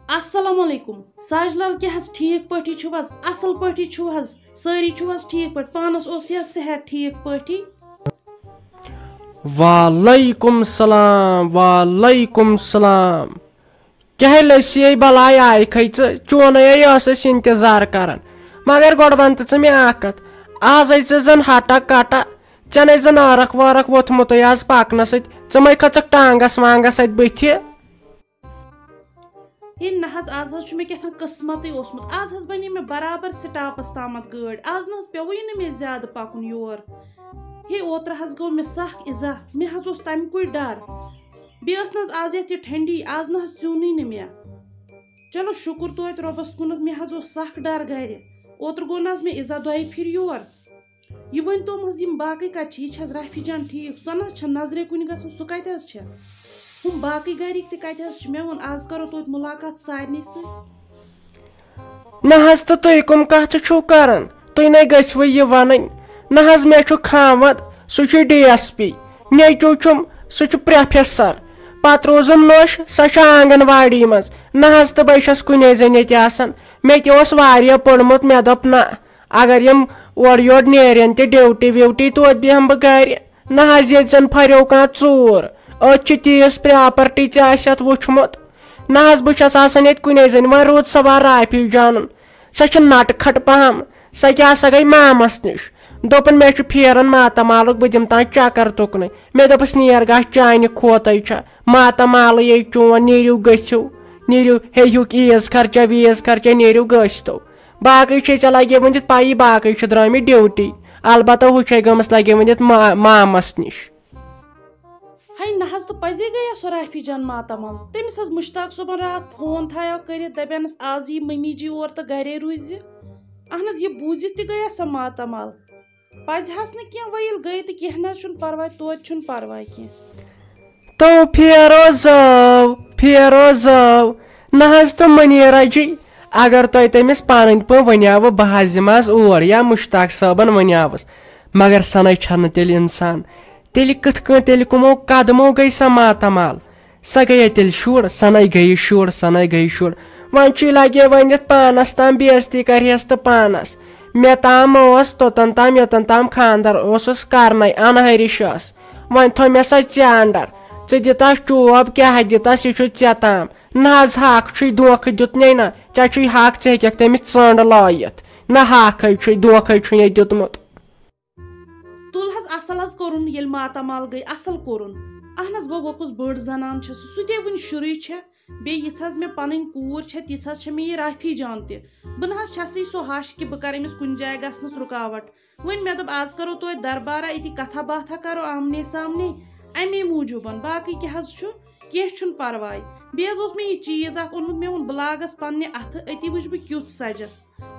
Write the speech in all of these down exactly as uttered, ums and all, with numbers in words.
السلام علیکم ساجہِ لال، کیٛاہ حظ ٹھیٖک پٲٹھی چھِو حظ؟ اصل پٲٹھی چھِو حظ؟ سٲری چھِو حظ ٹھیٖک پٲٹھۍ؟ پانس اوس یا صحت ٹھیٖک پٲٹھی؟ وعلیکم سلام، وعلیکم سلام۔ کیٛاہ لٔسی بلاے آیہِ کھے ژٕ؟ چونَے ٲسۍ أسۍ انتظار کران۔ مگر گۄڈٕ وَن تہٕ ژٕ مےٚ اکھ کتھ، آز ٲسۍ ژٕ زن ہٹا کٹا، ژےٚ نے زن عٲرق وٲرق ووٚتھمُتٕے آز پکنس سۭتۍ، ژٕ مے کھٔژٕکھ ٹانگس وانگس اتہِ بٕتھِ۔ ہے نہ حظ، آز حظ چھُ مےٚ کیٛاہ تام قٕسمتٕے اوسمُت۔ آز حظ بنے مےٚ برابر سٹاپس تامتھ گٲڑۍ۔ آز نہ حظ پیوٚوُے نہٕ مےٚ زیادٕ پکُن یور۔ ہے اوترٕ حظ گوٚو مےٚ سخ ایزا۔ مےٚ حظ اوس تمہِ کُے ڈر۔ بیٚیہِ ٲس نہ حظ آز یتھ یہِ ٹھنڈی، آز نہ حظ ژیوٗنٕے نہٕ مےٚ۔ چلو شُکر توتہِ رۄبس کُنتھ، مےٚ حظ اوس سخ ڈر گرِ۔ اوترٕ گوٚو نہ حظ مےٚ ایزا دۄیہِ پھِرِ یور۔ یہِ ؤنۍ تو حظ، یِم باقٕے کتہِ چھِ؟ یہِ چھِ حظ رافی جان ٹھیٖک؟ سۄ نہ حظ چھےٚ نظرے کُنہِ گژھان، سُہ کتہِ حظ چھےٚ؟ ہُم باقٕے گرِکۍ تہِ کتہِ حظ چھِ؟ مےٚ ووٚن آز کرو توتہِ مُلاقات سارنٕے سۭتۍ۔ نہ حظ، تہٕ تُہۍ کٕم کتھٕ چھِو کران؟ تُہۍ نے گٔژھوٕ یہِ ونٕنۍ۔ نہ حظ، مےٚ چھُ خاوند، سُہ چھُ ڈی ایس پی۔ نیٚچو چھُم، سُہ چھُ پروفیسر۔ پتہٕ روٗزٕم نوٚش، سۄ چھےٚ آنگن واڑی منٛز۔ نہ حظ، تہٕ بہٕ چھَس کُنے زٔنۍ ییٚتہِ آسان۔ مےٚ تہِ اوس واریاہ پوٚرمُت، مےٚ دوٚپ نہ، اگر یِم اورٕ یورٕ نیرن تہِ ڈیوٹی ویوٹی، توتہِ بیٚہمہٕ بہٕ گرِ۔ نہ حظ، ییٚتہِ زن پھریو کانٛہہ ژوٗر۔ أتۍ چھِ تیٖژ پراپرٹی، ژےٚ آسہِ اتھ وُچھمُت۔ نہ حظ، بہٕ چھَس آسان ییٚتہِ کُنے زٔنۍ، وۄنۍ روٗد سوار رافی جانُن۔ سۄ چھِ نٹہٕ کھٹ پہم، سۄ کیٛاہ سا گٔے مامس نِش۔ دوٚپُن، مےٚ چھُ پھیران ماتامالُک، بہٕ دِمہٕ تام چکر تُکنُے۔ مےٚ دوٚپُس، نیر گژھ، چانہِ کھوتَے چھےٚ، ماتامالٕے چون، نیٖرِو گٔژھِو، نیٖرِو، ہیٚیِو عیٖز خرچہ ویٖز خرچہ، نیٖرِو گٔژھۍ تو۔ باقٕے چھے ژےٚ لگے ؤنِتھ پَیی، باقٕے چھِ درٛٲمٕتۍ ڈیوٹی۔ البتہ ہُہ چھے گٔمٕژ لگے ؤنِتھ ما-، مامس نِش۔ ہے نہ حظ، تہٕ پزے گٔیا سۄ رافی جان ماتامال۔ تٔمِس حظ مشتاق صٲبن راتھ فون تھایو کٔرِتھ، دپیانس آز یی ممی جی اور تہٕ گرے روٗزِ۔ اہن حظ، یہِ بوٗزِتھ تہِ گٔیا سۄ ماتامال۔ پزِ ہس نہٕ کینٛہہ، وۄنۍ ییٚلہِ گٔے تہٕ کینٛہہ نہ حظ چھُنہٕ پرواے، توتہِ چھُنہٕ پرواے کینٛہہ۔ تو پھیرو زٲو، پھیرو زٲو۔ نہ حظ تہٕ منیرا جی، اگر تۄہہِ تٔمِس پنٕنۍ پٲٹھۍ ؤنیاوٕ بہٕ حظ یِمہٕ حظ اور یا مشتاق صٲبن ؤنیاوس، مگر سۄ نے چھنہٕ تیٚلہِ انسان۔ تیٚلہِ کِتھ کٔنۍ، تیٚلہِ کٕمو قدمو گٔے سۄ ماتامال؟ سۄ گٔیے تیٚلہِ شُر، سۄ نے گٔیہِ شُر، سۄ نے گٔیہِ شُر۔ وۄنۍ چھُے لگے ؤنِتھ پانس تام بے عزتی کرِہس تہٕ پانس۔ مےٚ تام اوس توٚتن تام یوٚتن تام خاندر اوسُس کرنے، انہرِش ٲس۔ وۄنۍ تھٲو مےٚ سۄ ژےٚ انڈر۔ ژٕ دِتس چوب، کیٛاہ دِتس، یہِ چھُ ژےٚ تام۔ نہ حظ، حق چھُے، دھوکہٕ دیُتنے نہ۔ ژےٚ چھُے حق، ژٕ ہیٚککھ تٔمِس ژٔنڈ لٲیِتھ۔ نہ حقے چھُے، دھوکے چھُے یہِ دیُتمُت۔ تُل حظ، اصل حظ کوٚرُن، ییٚلہِ ماتامال گٔے، اصل کوٚرُن۔ اہن حظ، وۄنۍ وۄکُس بٔڑ زنان چھس، سُہ تہِ وُنہِ شُرٕے چھےٚ۔ بیٚیہِ یِژھ حظ مےٚ پنٕنۍ کوٗر چھےٚ، تِژھ حظ چھےٚ مےٚ یہِ رافی جان تہِ۔ بہٕ نہ حظ چھسٕے سۄ ہش کہِ بہٕ کرٕ أمِس کُنہِ جایہِ گژھنس رُکاوٹ۔ وۄنۍ مےٚ دوٚپ، آز کرو توتہِ دربارہ، أتی کتھا باتھا کرو آمنے سامنے، امے موٗجوٗبن۔ باقٕے کیٛاہ حظ چھُ، کینٛہہ چھُنہٕ پرواے۔ بیٚیہِ حظ اوس مےٚ یہِ چیٖز اکھ اوٚنمُت، مےٚ ووٚن، بہٕ لاگس پننہِ اتھٕ، أتی وٕچھٕ بہٕ کیُتھ سجس۔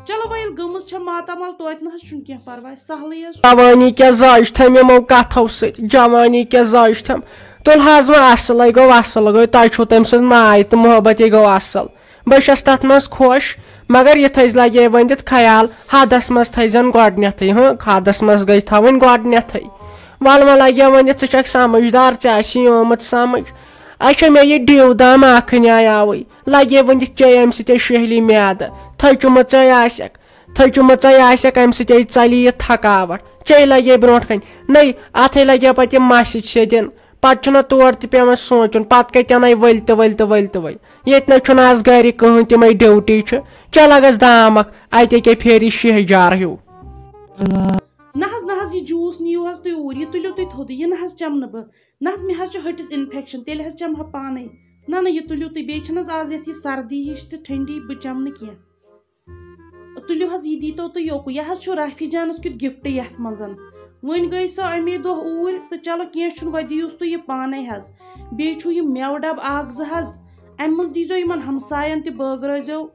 چلو وۄنۍ ییٚلہِ گٔمٕژ چھےٚ ماتامال، توتہِ نہ حظ چھُنہٕ کینٛہہ پرواے، سہلٕے حظ چھُ۔ جوانی کیٛاہ زاج تھٲے یِمو کتھو سۭتۍ، جوانی کیٛاہ زاج تھٲم۔ تُل حظ وۄنۍ اصلٕے گوٚو، اصل گوٚو، تۄہہِ چھُو تٔمۍ سٕنٛز ماے تہٕ محبت، یہِ گوٚو اصل۔ بہٕ چھَس تتھ منٛز خۄش، مگر یہِ تھٲیزِ لگے ؤنِتھ خیال، حدس منٛز تھٲیزٮ۪ن گۄڈٕنیتھٕے، ہٕنٛہ، حدس منٛز گٔے تھاوٕنۍ گۄڈٕنیتھٕے۔ ول وۄنۍ لگے ؤنِتھ، ژٕ چھکھ سمجھدار، ژےٚ آسی آمُت سمجھ۔ اچھا، مےٚ یہِ ڈیو دام اکھ نیاوٕے۔ لگے ؤنِتھ چے امہِ سۭتۍ شہلی میادٕ۔ تھٔچمٕژے آسٮ۪کھ، تھٔچمٕژے آسٮ۪کھ امہِ سۭتۍ ژلہِ یہِ تھکاوٹ۔ چے لگے برونٛٹھ کنہِ۔ نٔے، اتھے لگے پتہٕ یہِ مسجد سیٚدٮ۪ن۔ پتہٕ چھُنہ تور تہِ پٮ۪وان سونٛچُن، پتہٕ کتہِ انے ؤلۍ تہٕ ؤلۍ تہٕ ؤلۍ تہٕ ؤلۍ۔ ییٚتہِ نہ چھُنہٕ از گرِ کٕہٕنۍ تِمے ڈیوٹی چھِ۔ چل لگس دام اکھ، اتہِ کیٛاہ پھیرِ شہجار ہیوٗ۔ نہ حظ، نہ حظ، یہِ جوٗس نِیِو حظ تُہۍ اوٗرۍ، یہِ تُلِو تُہۍ تھوٚدُے، یہِ نہ حظ چمہٕ نہٕ بہٕ۔ نہ حظ، مےٚ حظ چھُ ۂٹِس انفیکشن، تیٚلہِ حظ چمہٕ ہا پانے۔ نہ نہ، یہِ تُلِو تُہۍ، بیٚیہِ چھَنہٕ حظ از یتھ یہِ سردی ہِش تہٕ ٹھنڈی، بہٕ چمہٕ نہٕ کینٛہہ۔ تُلِو حظ، یہِ دیٖتو تُہۍ یوکُن۔ یہِ حظ چھُ رافی جانس کیُتھ گفٹ یتھ منٛز۔ وۄنۍ گٔے سۄ اَمے دۄہ اوٗرۍ تہٕ چلو کینٛہہ چھُنہٕ، وۄنۍ دِیوس تُہۍ یہِ پانے حظ۔ بیٚیہِ چھُو یِم مٮ۪وٕ ڈبہٕ اکھ زٕ حظ، اَمہِ منٛز دیٖزیو یِمن ہمساین تہِ، بٲگرٲوزیو،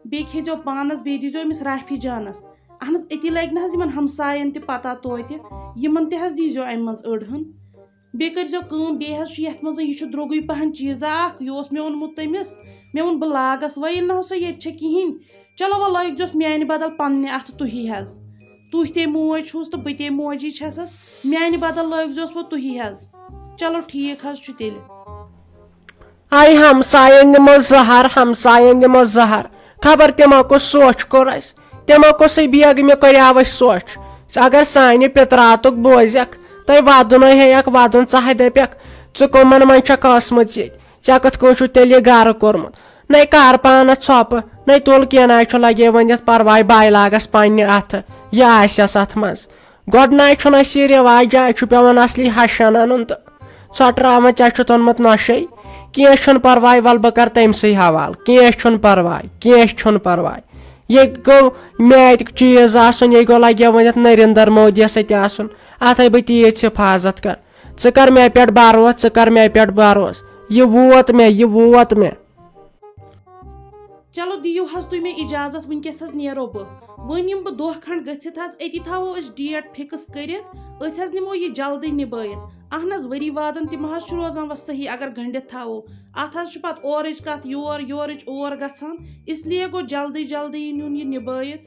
بیٚیہِ کھیٚزیو پانس، بیٚیہِ دیٖزیو أمِس رافی جانس۔ اہن حظ، أتی لگہِ نہ حظ یِمن ہمساین تہِ پتہ توتہِ، یِمن تہِ حظ دیٖزیو اَمہِ منٛز أڑ ہن۔ بیٚیہِ کٔرۍزیو کٲم، بیٚیہِ حظ چھُ یَتھ منٛز، یہِ چھُ درٛوٚگُے پَہَن چیٖزا اَکھ، یہِ اوس مےٚ اوٚنمُت تٔمِس۔ مےٚ ووٚن، بہٕ لاگَس، وۄنۍ ییٚلہِ نہٕ حظ سۄ ییٚتہِ چھےٚ کِہیٖنۍ، چلو وۄنۍ لٲگۍزیوس میٛانہِ بدل پنٛنہِ اَتھٕ تُہی حظ۔ تُہۍ تے موج چھُوس تہٕ بہٕ تے موجی چھَسَس، میٛانہِ بدل لٲگۍزیوس وۄنۍ تُہی حظ۔ چلو ٹھیٖک حظ چھُ تیٚلہِ۔ آے ہمساین دِمو زہر، ہمساین دِمو زہر۔ خبر تِمو کُس سوچھ کوٚر اسہِ، تِمو کُسٕے بیگہٕ مےٚ کوٚریاو اسہِ سوچھ۔ ژٕ اگر سانہِ پِتراتُک بوزکھ، تہٕ ودُن ہے ہیٚکھ ودُن، ژٕ ہے دٔپکھ، ژٕ کٕمن منٛز چھکھ ٲسمٕژ ییٚتہِ؟ ژےٚ کِتھ کٔنۍ چھُ تیٚلہِ یہِ گرٕ کوٚرمُت؟ نَے کر پانس ژھۄپہٕ، نَے تُل کینٛہہ نہ چھُ، لگے وۄنۍ یتھ پرواے، بایہِ لاگس پننہِ اتھٕ، یہِ آسٮ۪س اتھ منٛز۔ گۄڈٕ نہ چھُنہٕ اَسہِ یہِ رٮ۪واج، اَسہِ چھُ پٮ۪وان اصلی ہَشَن اَنُن تہٕ ژھۄٹراوان، ژےٚ چھُتھ اوٚنمُت نۄشے۔ کینٛہہ چھُنہٕ پرواے، وَلہٕ بہٕ کَرٕ تٔمۍ سٕے حوالہٕ، کینٛہہ چھُنہٕ پرواے، کینٛہہ چھُنہٕ پرواے۔ یہِ گوٚو مےٚ اَتہِ چیٖز آسُن، یہِ گوٚو لَگہِ وۄنۍ یَتھ نریندر مودیَس سۭتۍ آسُن، اَتھَے بہٕ تیٖژ حفاظت کَر۔ ژٕ کَر مےٚ پٮ۪ٹھ بھروسہٕ، ژٕ کَر مےٚ پٮ۪ٹھ بھروسہٕ، یہِ ووت مےٚ، یہِ ووت مےٚ۔ چلو دِیِو حظ تُہۍ مےٚ اجازت، وٕنکیٚس حظ نیرو بہٕ۔ وۄنۍ یِم بہٕ دۄہ کھنٛڈ گٔژھِتھ حظ، أتی تھاوو أسۍ ڈیٹ فِکٕس کٔرِتھ، أسۍ حظ نِمو یہِ جلدی نِبٲیِتھ۔ اہن حظ، ؤری وادن تہِ مہ حظ چھُ روزان وۄنۍ صحیح اگر گٔنٛڈِتھ تھاوو۔ اتھ حظ چھُ پتہٕ اورٕچ کتھ یور، یورٕچ اور گژھان، اس لیے گوٚو جلدی جلدی نیُن یہِ نِبٲیِتھ۔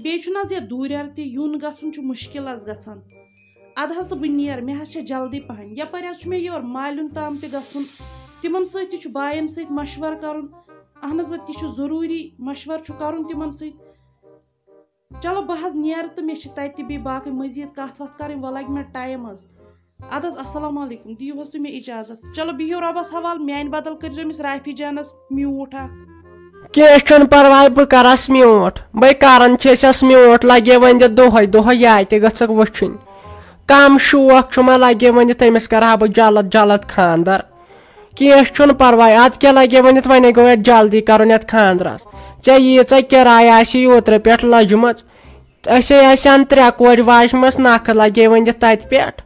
بیٚیہِ چھُنہٕ حظ یتھ دوٗرٮ۪ر تہِ یُن گژھُن چھُ مُشکل حظ گژھان۔ ادٕ حظ تہٕ بہٕ نیرٕ، مےٚ حظ چھےٚ جلدی پہن، یپٲرۍ حظ چھُ مےٚ یورٕ مالٮ۪ن تام تہِ گژھُن، تِمن سۭتۍ تہِ چھُ باین سۭتۍ مشورٕ کرُن۔ اہن حظ، وۄنۍ تہِ چھُ ضروٗری مشورٕ چھُ کرُن تِمن سۭتۍ۔ چلو بہٕ حظ نیرٕ تہٕ مےٚ چھِ تتہِ تہِ بیٚیہِ باقٕے مزید کتھ وتھ کرٕنۍ، وۄنۍ لگہِ مےٚ ٹایم حظ۔ ادٕ حظ السلام علیکم، دِیِو حظ تُہۍ مےٚ اجازت۔ چلو بِہِو رۄبس حوالہٕ، میانہِ بدل کٔرۍزیو أمِس رافی جانس میوٗٹھ اکھ۔ کینٛہہ چھُنہٕ پرواے، بہٕ کرس میوٗٹھ، بے کران چھسس میوٗٹھ، لگے وۄنۍ دِ دۄہے دۄہے یاتہِ گٔژھکھ وٕچھِنۍ۔ کم شوق چھُ مےٚ، لگے وۄنۍ تٔمِس کرٕ ہا بہٕ جلد جلد خاندر۔ کینٛہہ چھُنہٕ پرواے، اتھ کیٛاہ لگہِ ؤنِتھ، وۄنۍ گوٚو یتھ جلدی کرُن یتھ خاندرس۔ ژےٚ ییٖژاہ کِراے آسی اوترٕ پٮ۪ٹھ لٔجمٕژ، أسے آسہِ ہن ترٛےٚ کورِ واجمژ، نکھٕ لگے ؤنِتھ تتہِ پٮ۪ٹھ۔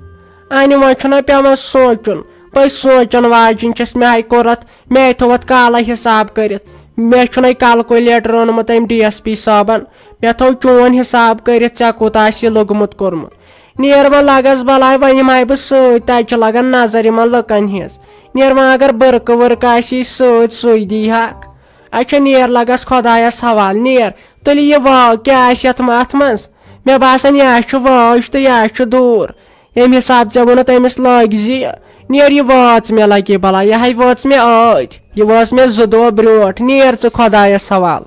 انہِ وۄنۍ چھُنہ پٮ۪وان سونٛچُن، بے سونٛچن واجِنۍ چھس، مےٚ ہاے کوٚر اتھ، مےٚ ہاے تھوٚو اتھ کالے حساب کٔرِتھ۔ مےٚ چھُنَے کلکولیٹر اوٚنمُت أمۍ ڈی ایس پی صٲبن، مےٚ تھوٚو چون حساب کٔرِتھ، ژےٚ کوٗتاہ آسہِ یہِ لوٚگمُت کوٚرمُت۔ نیر وۄنۍ لگس بلاے، وۄنۍ یِمہٕ ہاے بہٕ سۭتۍ، تتہِ چھِ لگان نظر یِمن لُکن ہِنٛز۔ نیر وۄنۍ اگر بٕرکہٕ ؤرکہٕ آسی سۭتۍ، سُے دی ہاکھ۔ اچھا نیر لگس خۄدایس حوالہٕ، نیر۔ تُلہِ یہِ واو، کیٛاہ آسہِ یتھ م-، اتھ منٛز؟ مےٚ باسان یہِ آسہِ چھُ وٲج تہٕ یہِ آسہِ چھُ دوٗر۔ ییٚمہِ حساب ژےٚ ووٚنُتھ أمِس لٲگۍ زِ یہِ، نیر یہِ وٲژ مےٚ لگے بلاے، یہِ ہاے وٲژ مےٚ ٲدۍ، یہِ وٲژ مےٚ زٕ دۄہ برونٛٹھ، نیر ژٕ خۄدایس حوالہٕ۔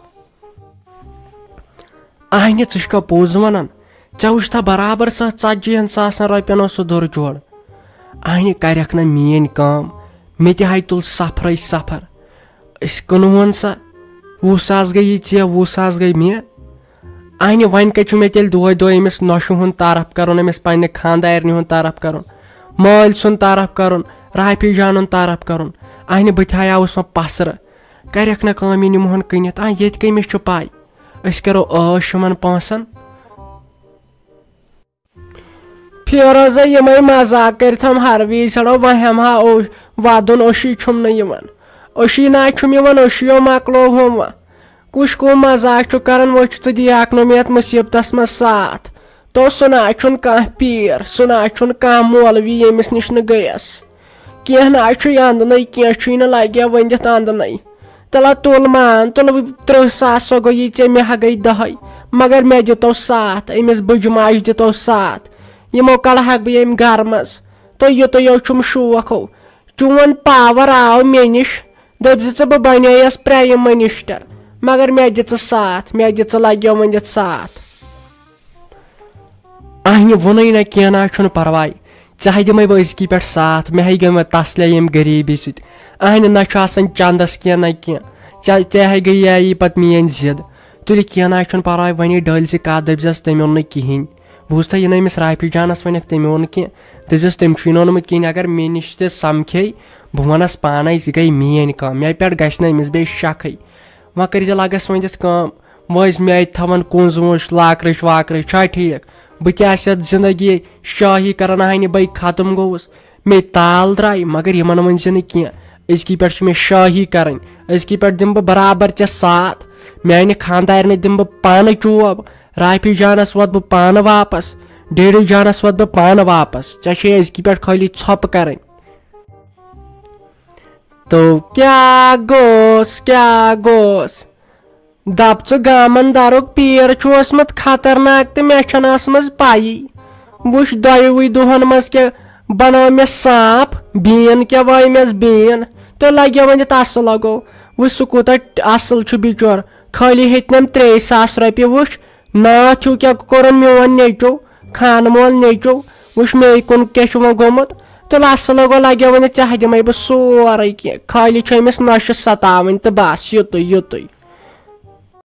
اہنہِ، ژٕ چھکھا پوٚز ونان؟ ژےٚ وٕچھتھا برابر سۄ ژتجی ہن ساسن رۄپین اوس سُہ دوٚر جوڑ؟ اہنہِ، کرکھ نہ میٲنۍ کٲم؟ مےٚ تہِ ہاے تُل سفرے سفر۔ أسۍ کٕنہون سۄ۔ وُہ ساس گٔیی ژےٚ، وُہ ساس گٔے مےٚ۔ اہنہِ، وۄنۍ کتہِ چھُ مےٚ تیٚلہِ دۄہے دۄہے أمِس نۄشہِ ہُنٛد تعارف کرُن، أمِس پننہِ خانٛدارنہِ ہُنٛد تعارف کرُن، مٲلۍ سُنٛد تعارف کرُن، رافی جانُن تعارف کرُن؟ اہنہِ، بہٕ تہِ ہاے آوُس وۄنۍ پسرٕ۔ کرکھ نہ کٲم، یہِ نِمہون کٕنِتھ۔ آ، ییٚتہِ کٔمِس چھُ پاے؟ أسۍ کرو عٲش یِمن پونٛسن۔ پھیرو زِ یِمے مزاق کٔرِتھ ہم ہر وِزِ ژھانڈو، وۄنۍ ہٮ۪مہٕ ہا اوش-، ودُن اوشی چھُم نہٕ یِوان۔ اوشی نہ چھُم یِوان، اوشیو مۄکلو ہُم وۄنۍ۔ کُس کُم مزاق چھُ کران، وۄنۍ چھُ ژٕ دِیاکھ نہٕ مےٚ یتھ مُصیبتس منٛز ساتھ۔ تو سُہ نہ چھُنہٕ کانٛہہ پیٖر، سُہ نہ چھُنہٕ کانٛہہ مولوی ییٚمِس نِش نہٕ گٔیس۔ کینٛہہ نہ چھُے اندنٕے، کینٛہہ چھُے نہٕ لگیا ؤنِتھ اندنٕے۔ تلہ تُل مان، تُل وۄنۍ ترٕٛہ ساس، سۄ گٔیی ژےٚ، مےٚ ہا گٔے دہے، مگر مےٚ دِتو ساتھ، أمِس بٕجہِ ماجہِ دِتو ساتھ۔ یِمو کڑہکھ بہٕ ییٚمہِ گرٕ منٛز۔ تہٕ یُتُے یوت چھُم شوق ہو۔ چون پاور آو مےٚ نِش، دٔپۍ زِ ژٕ بہٕ بنییس پرایم منسٹر، مگر مےٚ دِ ژٕ ساتھ، مےٚ دِ ژٕ لگیو ؤنِتھ ساتھ۔ اہنہِ ووٚنُے نہ، کینٛہہ نہ چھُنہٕ پرواے، ژےٚ ہے دِمے بہٕ أزکی پٮ۪ٹھ ساتھ، مےٚ ہے گٔے وۄنۍ تسلے ییٚمہِ غریٖبی سۭتۍ۔ اہنہِ نہ چھُ آسان چندس کینٛہہ نہ کینٛہہ، ژےٚ، ژےٚ ہے گٔیی پتہٕ میٲنۍ ضد۔ تُلہِ کینٛہہ نہ چھُنہٕ پرواے، وۄنی ڈٲلۍ زِ کتھ، دٔپۍ زٮ۪س تٔمۍ اوٚن نہٕ کِہینۍ۔ بوٗزتھا، یہِ نہٕ أمِس رافی جانس ونکھ، تٔمۍ اوٚن کینٛہہ، دٔپۍ زٮ۪س تٔمۍ چھُے نہٕ اوٚنمُت کِہینۍ۔ اگر مےٚ نِش تہِ سمکھے، بہٕ ونس پانے، یہِ گٔے میٲنۍ کٲم، مےٚ پٮ۪ٹھ گژھِ نہٕ أمِس بیٚیہِ شکھٕے۔ وۄنۍ کٔرۍ زِ لگس وۄنۍ یِتھ کٲم، وۄنۍ ٲسۍ مےٚ اَتہِ تھاوان کُنٛز وُنٛز، لاکرٕچ واکرٕچ، چھا ٹھیٖک؟ بہٕ کیٛاہ آسہٕ یَتھ زِندگی شٲہی کران، ہاے نہٕ بٔے ختم گوٚوُس۔ مےٚ تال درٛاے، مگر یِمن ؤنۍ زِ نہٕ کینٛہہ۔ أزکی پٮ۪ٹھ چھِ مےٚ شٲہی کرٕنۍ، أزکی پٮ۪ٹھ دِمہٕ بہٕ برابر ژےٚ ساتھ۔ میانہِ خانٛدارنہِ دِمہٕ بہٕ پانہٕ چوب، رافی جانس وَتہٕ بہٕ پانہٕ واپس، ڈیڈی جانس وَتہٕ بہٕ پانہٕ واپس۔ ژےٚ چھے أزکی پٮ۪ٹھ خٲلی ژھۄپہٕ کرٕنۍ۔ تو کیٛاہ گوٚوس، کیٛاہ گوٚوس؟ دپ ژٕ گامن درُک پیٖر چھُ اوسمُت خطرناک تہٕ مےٚ چھَنہٕ ٲسمٕژ پَیی۔ وٕچھ دۄیوٕے دۄہن منٛز کیٛاہ بنٲو مےٚ سانپ، بیٖن کیٛاہ وٲے مےٚ بیٖن۔ تہٕ لگیو وۄنۍ تَس لگو۔ وٕچھ سُہ کوٗتاہ اَصٕل چھُ بِچور، خٲلی ہیٚتنَم ترٛے ساس رۄپیہِ۔ وٕچھ ناتھ ہیوٗ کیٛاہ کوٚرُن میون نیٚچو، خانہٕ مول نیٚچو۔ وٕچھ مے کُن کیٛاہ چھُ وۄنۍ گوٚمُت۔ تہٕ لَسہٕ لگو، لگیو وۄنۍ ژےٚ دِمَے بہٕ سورُے کینٛہہ، خٲلی چھُ أمِس نۄشہِ ستاوٕنۍ تہٕ بس یُتُے یُتُے۔